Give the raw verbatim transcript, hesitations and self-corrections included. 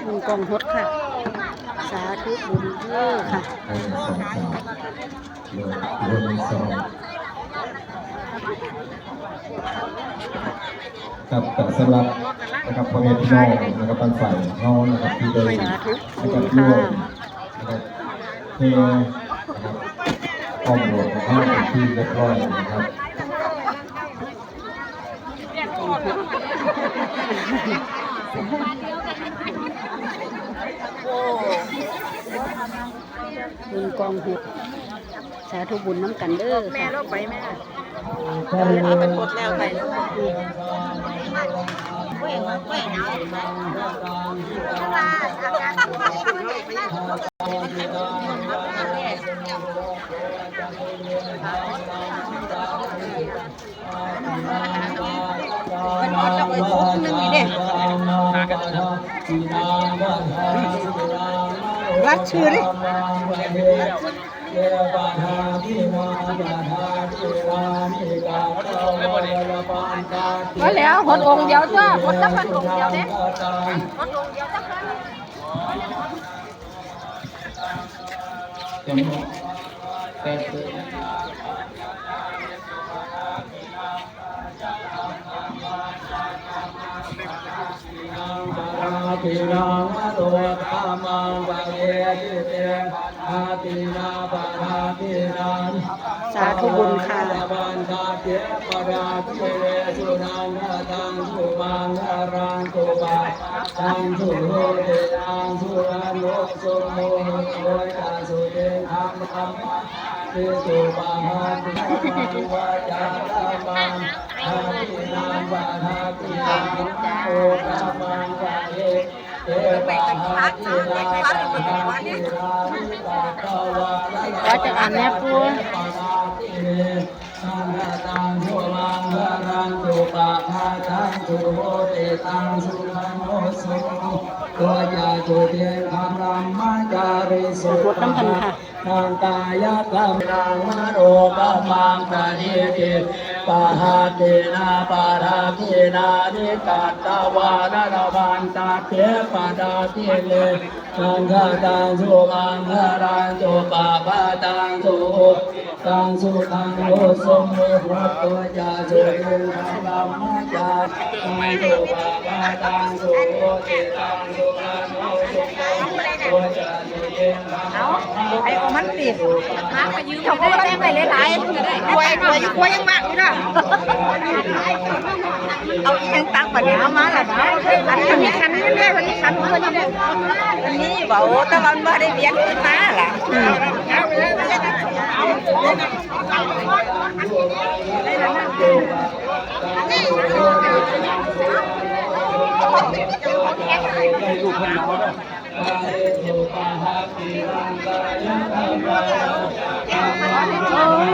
บุญกองหดค่ะ สาธุบุญเด้อค่ะ เออสองสามเออเออหนึ่งสองครับ ก็สำหรับนะครับ พ่อแม่พี่น้องนะครับ บ้านฝ่ายเฮานะครับ ที่ได้ สาธุบุญค่ะ นะครับ ร่วมนะครับ เทนะครับ อ้อมโบสถ์ของเฮาเป็นที่เรียบร้อยนะครับ บุญกองหด สาธุบุญนำกันเด้อค่ะ แม่เราไปแม่ เอาไปหมดแล้วไป มันออกจากไอ้พวกนึงนี่เด้ รัดชื่อดิ ว่าแล้วหดองค์เดียวจ้ะ หดจักพันองค์เดียวเด้ หดองค์เดียวจักพัน สาธุบุญค่ะ ว่าจะอ่านแน่ปู่ สวดนำกันค่ะ ทางกายกรรม มโนกรรมังปฏิทิน ปหัตถินาปะทังกินานิ กัตตวานะ ละพันตัตเถ ปะทังกิเน สังฆตังสุมังคลัง สุปะปะทังสุ ตังสุขังโหตุ สุมุโหตุจะ สุทิงขัง บรมจารี ตังสุปะปะทัง สุโหติตัง สุขังโหตุ สุมุโหตุจะ สุทิงขัง เอา ไอ้ของมันติด มาขอยืม เขาก็บ่ได้ไปหลายๆ กล้วย กล้วย กล้วยยังมากอยู่นะ เอาอีหยังตักบัดนี้ เอามาละเนาะ อันนี้มีคันนี้ด้วย วันนี้คันเพิ่น อันนี้บอก โอ้ ตะวันบ่ได้เวียนขึ้นมาล่ะ อืม ให้ลูกเพิ่นหนาวเด้อ